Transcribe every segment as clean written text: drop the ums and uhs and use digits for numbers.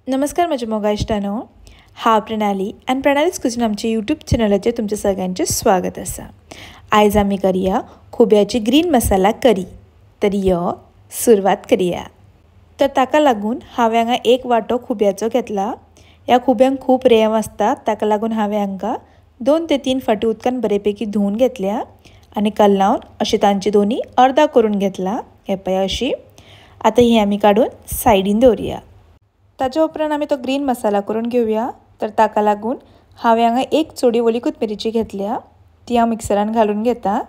नमस्कार म्हज्या मोगा इश्टानो, हांव प्रणाली आनी प्रणालीज कुझीन आमच्या यूट्यूब चॅनलाचेर तुमचें सगळ्यांचें स्वागत आसा। आयज आमी करया खुब्याची ग्रीन मसाला करी, तर यो सुरवात करया। तर ताका लागून हांवें हांगा एक वांटो खुब्याचो घेतला। ह्या खुब्यांक खूब रेंव आसता, ताका लागून हांवें हांकां 2 ते 3 फावटी उदकान बरेपैकी धुवन घेतल्या आनी कल्लावन अशें तांचे दोनी अर्दा करून घेतला। हे पळय अशी। आतां ही आमी काडून सायडीन दवरया। ताजे उपरांत आमी तो ग्रीन मसाला करून घेवया। तर ताका लागून हांवें हांगा एक चोडी ओली कोथमिरीची घेतल्या, ती हांव मिक्सरान घालून घेता।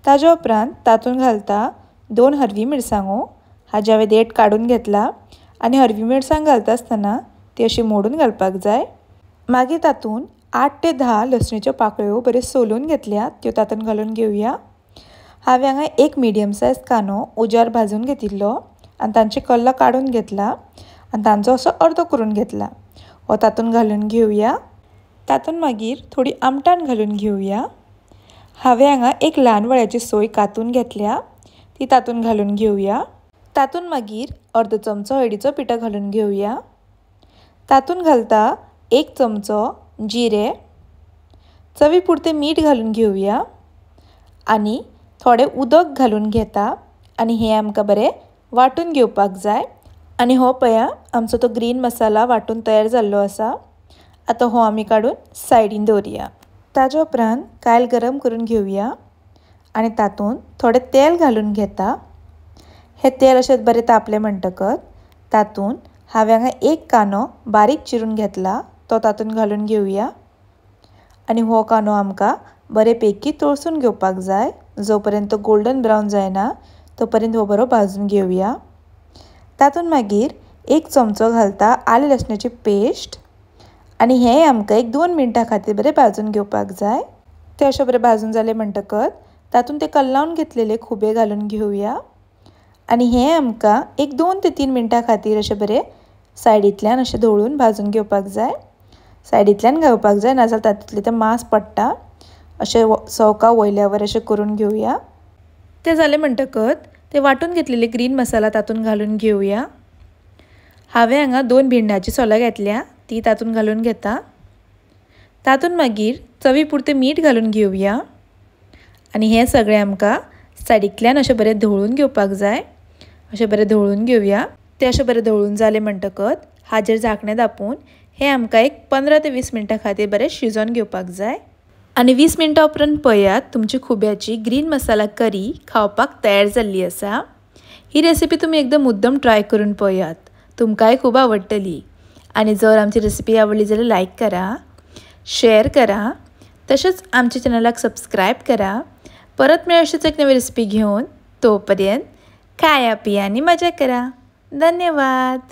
ताजे उपरांत तातूंत घालता 2 हरवी मिरसांगो, हाजे हांवें देठ काडून घेतला आनी हरवी मिरसांग घालता आसतना ती अशी मोडून घालपाक जाय। मागीर तातूंत 8 ते 10 लसणीच्यो पाकळ्यो बऱ्यो सोलून घेतल्या, त्यो तातूंत घालून घेवया। हांवें हांगा एक मिडियम सायज कांदो उज्यार भाजून घेतिल्लो आनी तांचे कल्ला काडून घेतला आनी तांचो असो अर्दो करून घेतला, हो तातूंत घालून घेवया। तातूंत मागीर थोडी आमटाण घालून घेवया। हांवें हांगा एक ल्हान वळ्याची सोय कातून घेतल्या, ती तातूंत घालून घेवया। तातूंत मागीर अर्दो चमचो हळदीचो पिठो घालून घेवया। तातूंत घालता 1 चमचो जिरे, चवी पुरतें मीठ घालून घेवया आनी थोडें उदक घालून घेता आनी हें आमकां बरें वांटून घेवपाक जाय। आनी हो पळया आमचो तो ग्रीन मसाला वांटून तयार जाल्लो आसा। आतां हो आमी काडून सायडीन दवरया। ताजे उपरांत कायल गरम करून घेवया आनी तातूंत थोडें तेल घालून घेता। हें तेल अशें बरें तापलें म्हणटकच तातूंत हांवें हांगा एक कांदो बारीक चिरून घेतला, तो तातूंत घालून घेवया। आनी हो कांदो आमकां बरे पैकी तळसून घेवपाक जाय। जो पर्यंत तो गोल्डन ब्रावन जायना तो पर्यंत हो बरो भाजून घेवया। तातूंत मागीर 1 चमचो घालता आलें लसणाची पेस्ट आनी हें आमकां एक 2 मिनटां खातीर बरें भाजून घेवपाक जाय। तें अशें बरें भाजून जालें म्हणटकच तातूंत ते कल्लावन घेतलेले खुबे घालून घेवया आनी हें आमकां एक 2 ते 3 मिनटां खातीर अशें बरें सायडींतल्यान अशें धवळून भाजून घेवपाक जाय। सायडींतल्यान घेवपाक जाय, नाजाल्यार तातूंतलें तें मांस पडटा। अशें सवका वयल्यावर अशें करून घेवया। तें जालें म्हणटकच ते वांटून घेतलेले ग्रीन मसाला तातूंत घालून घेवया। हांवें हांगा 2 भिंडाची सोलां घेतल्या, ती तातूंत घालून घेता। तातूंत मागीर चवी पुरतें मीठ घालून घेवया आनी हें सगळें आमकां सायडींतल्यान अशें बरें धवळून घेवपाक जाय। अशें बरें धवळून घेवया। तें अशें बरें धवळून जालें म्हणटकच हाजेर झाकणें धांपून हें आमकां एक 15 ते 20 मिनटां खातीर बरें शिजोवन घेवपाक जाय। आनी 20 मिनटां उपरांत पळयात तुमची खुब्याची ग्रीन मसाला करी खावपाक तयार जाल्ली आसा। ही रेसिपी तुमी एकदम मुद्दम ट्राय करून पळयात, तुमकांय खूब आवडटली। आनी जर आमची रेसिपी आवडली जाल्यार लायक करा, शेअर करा, तशेंच आमच्या चॅनलाक सबस्क्रायब करा। परत मेळ अशीच एक नवी रेसिपी घेवन, तो पर्यंत खाया पिया आनी मजा करा। धन्यवाद।